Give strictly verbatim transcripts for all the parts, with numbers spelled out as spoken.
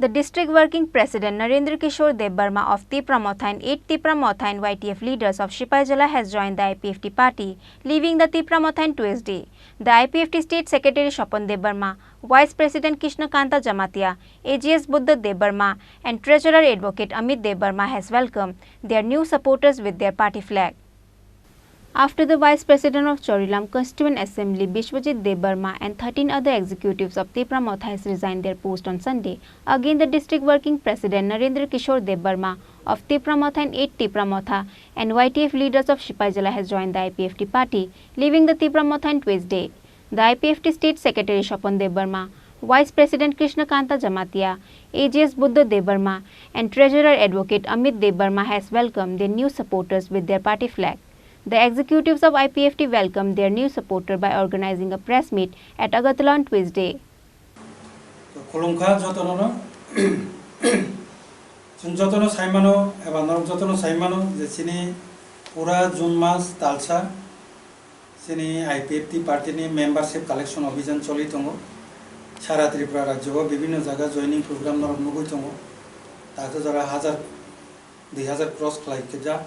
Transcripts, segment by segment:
The District Working President Narendra Kishore Debbarma of Tipra Motha and eight Tipra Motha and Y T F leaders of Sipaijala has joined the I P F T party, leaving the Tipra Motha on Tuesday. The I P F T State Secretary Swapan Debbarma, Vice President Krishna Kanta Jamatia, A G S Buddha Debbarma, and Treasurer Advocate Amit Debbarma has welcomed their new supporters with their party flag. After the Vice President of Chorilam Constituent Assembly, Biswajit Debbarma, and thirteen other executives of Tipra Motha has resigned their post on Sunday, again the District Working President Narendra Kishore Debbarma of Tipra Motha and eight Tipra Motha and Y T F leaders of Sipaijala has joined the I P F T party, leaving the Tipra Motha on Tuesday. The I P F T State Secretary Swapan Debbarma, Vice President Krishna Kanta Jamatia, A G S Buddha Debbarma, and Treasurer Advocate Amit Debbarma has welcomed their new supporters with their party flag. The executives of I P F T welcomed their new supporter by organizing a press meet at Agartala on Tuesday. To khulumkha jotono no. Chwng jotono saimano eba norok jotono saimano je chini pura June mas talsa chini I P F T party ni membership collection obhijan choli tongo. Sara Tripura rajyo o bibhinno jaga joining program norok nugwi tongo. Takhe jora hajar, dui hajar cross khlai khe ja.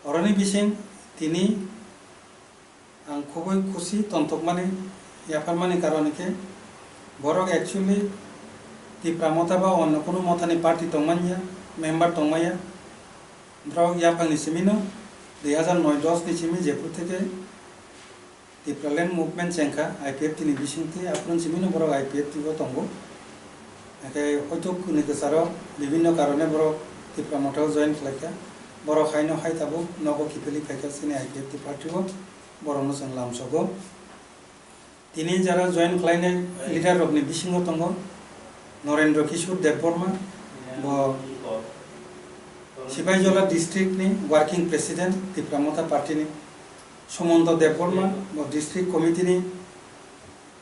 Oroni bising tini ang khubui khusi tongthokmani, yapharmani karon hwnkhe borok actually Tipra Motha ba onno kunu Mothani party tongmanya, member tongmaya. Borok yaphangni simino dui hajar noi dos ni simi jephru theke Tipraland movement chengkha I P F T ni bisingtwi, aphuru simino borok I P F T o tongo. Hake hoito kwnwi kwcharo bibhinno karone borok Tipra Motha o join khlaikha. Borok haino hai tabuk nogo kiphilwi phaikha chini I P F T party o, borokno chwng lamsogo. Tini jara join khlainai leader rokni bisingo tongo Norendra Kishore Debbarma, bo Sipaijala district ni working president Tipra Motha party ni, Sumonto Debbarma, bo district committee ni,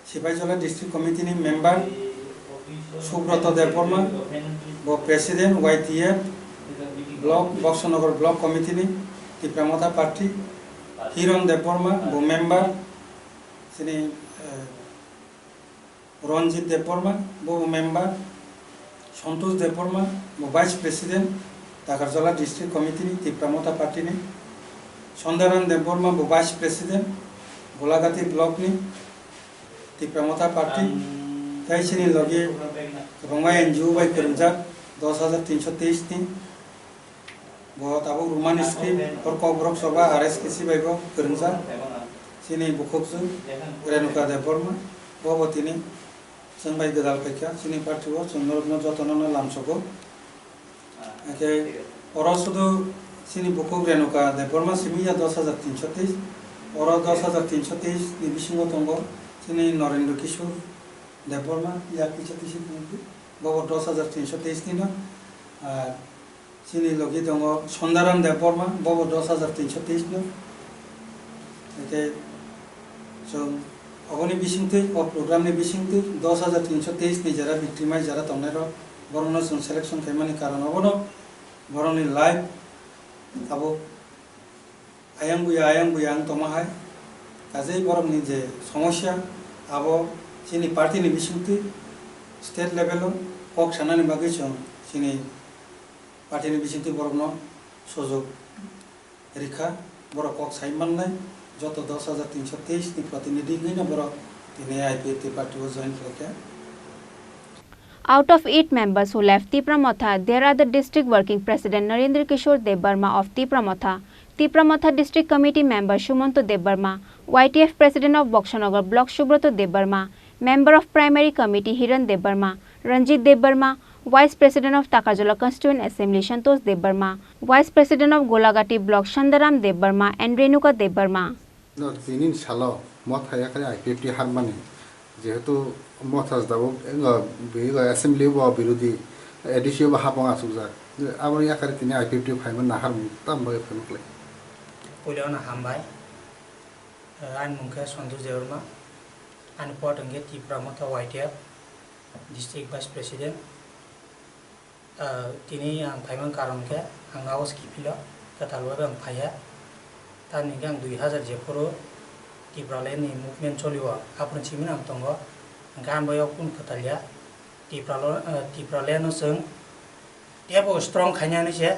Sipaijala district committee ni member, Subroto Debbarma, bo president Y T F block, Boksanagar block committee ni, Tipra Motha party, Hiron Debbarma, bo member, chini, eh, Ranjit Debbarma, bo member, Santosh Debbarma, bo Vice President, Takarjala District Committee ni Tipra Motha Party ni, Sondaram Debbarma, bo Vice President, Golagati Block ni Tipra Motha Party, tei chini logi kwbangma N G O bai kwrwngjak dos hajar tinso teis ni, bo tabuk Romani script, hor Kokborok Soba R S K C bai bo kwrwngjak, chini bukhukjwk Renuka Debbarma, bo bo tini chwng bai gwdal phaikha, chini party o chwng norokno jotono no lamsogo. Hake oro sudu chini bukhuk Renuka Debbarma simi ya dos hajar tinso teis, oro dos hajar tinso teis ni bisingo tongo chini Norendra Kishore Debbarma, ya kisa tisi bo bo dos hajar tinso teis ni no, ah, Chini logi tongo Sondaram Debbarma, bobo dos hajar tinso teis no. Eke chwng oboni bisingtwi, o program ni bisingtwi dos hajar tinso teis ni jara victimize jara tongnai rok, borokno chwng selection khaimani karon obono, borokni life abo ayang buya, ayang buya wng tongma hai. Kajei borokni je somosya, abo chini party ni bisingtwi state level o kok sanani bagwi chwng chini party ni bisingtwi borokno sujok rikha, borok kok sai mannai, joto dos hajar tinso teis ni protinidhi wngwi no borok tini I P F T party o join khlaikha. Out of eight members who left Tipra Motha, there are the District Working President Narendra Kishore Debbarma of Tipra Motha, Tipra Motha District Committee member Sumanto Debbarma, Y T F President of Boksanagar Block Subroto Debbarma, Member of Primary Committee Hiran Debbarma, Ranjit Debbarma, Vice President of Takarjala Constituent Assembly Santosh Debbarma, Vice President of Golagati Block Sandaram Debbarma and Renuka Debbarma. No, tini salo Motha yakhai I P F T harmani, jehetu Motha jabo, eh, bi-, assembly bo birodhi, A D C bo hapang asukjak. Aboni yakhari tini I P F T phaima naharmung tam bagwi phaima khlai. Puila no hambai. Eh, ani mung khe Santosh Debbarma. Ani pot hwnkhe Tipra Motha Y T F District Vice President. Ah, tini ang phaimani karon khe ang nago se kiphilo, kwtal bai ang phaiya. Tamni hwnkhe ang dui hazar jephuru Tipraland ni movement cholio, aphuru simi ang tongo. Hwnkhe ang bai o kunu kwtal ya. Tipralo-, eh, Tipralandno chwng teibo strong khainani se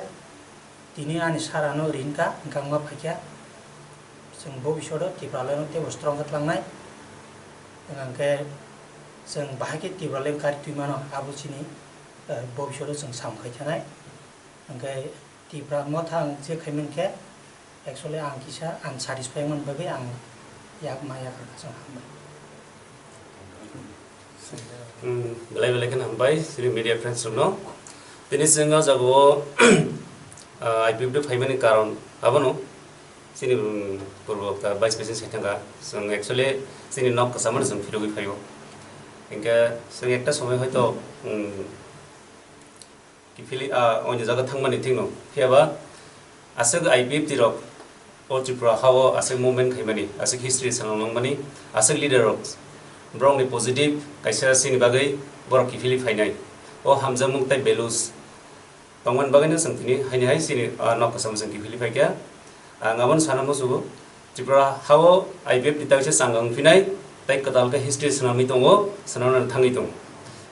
tini ani sarano rinkha, hwnkhe wngma phaikha chwng bobishodo Tipralandno teibo strong khe tlangnai. Hwnkhe chwng bahai khe Tipraland kari twi mano, abo chini, eh, bobishodo chwng samung khai thanai. Hwnkhe Tipra Motha ang je khaimani khe, actually ang kisa unsatisfied man bagwi ang yak ma yak kha chwng hambai. Hmm, belai belai kheno hambai chini media friends rokno. Tini chwng o jaga o, ah, I P F T phaimani karon abono chini, um, purbo ta vice president sai thangkha. Chwng actually chini nok kwcham no chwng phirogwi phaio. Hinkhe chwng ekta somoi hoito, um, kiphilwi, ah, oini jaga thangmani thikno. Phiyaba aswk I P F T rok o Tripura ha-o aswk movement khaimani, aswk history swnamnangmani, aswk leader rok borokni positive kaisa chini bagwi borok kiphilwi phainai. O hamjakmung tei values tongmani bagwino chwng tini haini hai chini, ah, nok kwcham chwng kiphilwi phaikha. Ang abono sana muchugo, Tripura ha-o I P F T ni tei kaisa changa wngphinai, tei kwtal khe history swnamwi tongo, swnamnani thangwi tongo.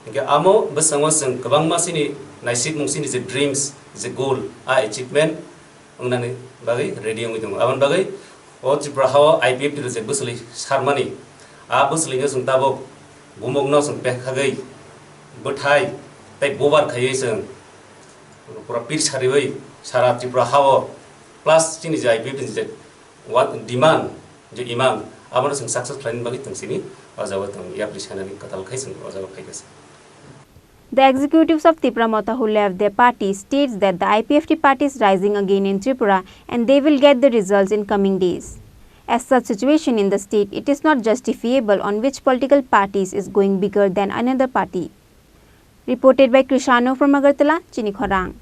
Hinkhe amo bwskango chwng kwbangma chini naisikmung, chini je dreams, je goal, a achievement wngnani bagwi ready wngwi tongo. Aboni bagwi o Tripura ha-o I P F T ni je bwswlwi sarmani, a bwswlwino chwng tabuk bumukno chwng pekhagwi bwthai tei bubar khaiwi chwng pura pir sariwi sara Tripura ha-o plus chini je I P F T ni je wa-, demand, je imang, abono chwng success khlaina bagwi tong sini o jaga tong yapri sanani kwtal khai chwng o jaga phaikha. The executives of Tipra Motha who left their party states that the I P F T party is rising again in Tripura and they will get the results in coming days. As such situation in the state, it is not justifiable on which political parties is going bigger than another party. Reported by Krishano from Agartala, Chini Khorang.